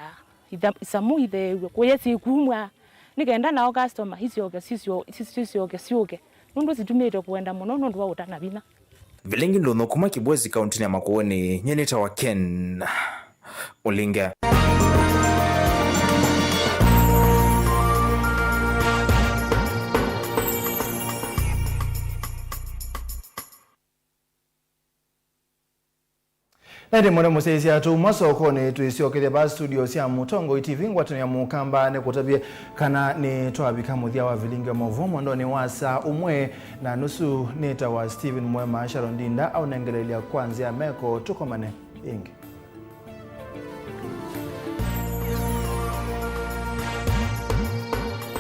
Itha-, isamũ itheew'e kũya syĩkumw'a. Nĩ kenda nao customer isyoke, sisyo-, sis-, sisyoke syũke. Nũndũ situmĩte kũenda mũno nũndũ wa ũtana vinya. Vilingi ndũnyũ kuma Kibwezi kauntinĩ ya Makueni, nyie nĩtawa Ken Ũlinge. Na ĩndĩ mũno mũsyaĩĩsya tũuma sokonĩ, twĩsyokethya vaa studio sya Mũtongoi T V, ngwatanĩo ya Mũkamba nĩkũtavye kana nĩtwavika mũthya wa vilingi wa maũvoo mwendonĩ wa saa ũmwe na nusu. Nĩtawa Stephen Mwema. Sharon Ndinda aũnengeleelya kwa nzĩa ya meko. Tũkomane ĩngĩ.